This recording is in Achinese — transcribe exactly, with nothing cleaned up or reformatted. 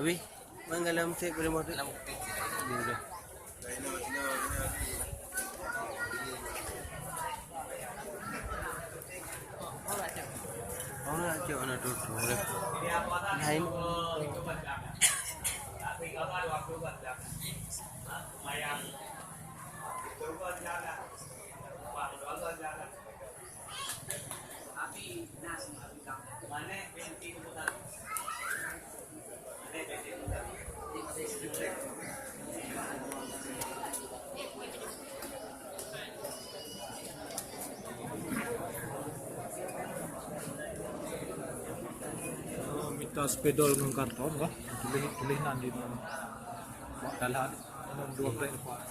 Abi, mangga lam sép boleh mau tu? Lam. Dia dah. Oh, nak cek mana tu? Lain. Mita spidol ngon karton kah? Tuléh, tuléh nan di bak dalan. Ngon dua brek lepas.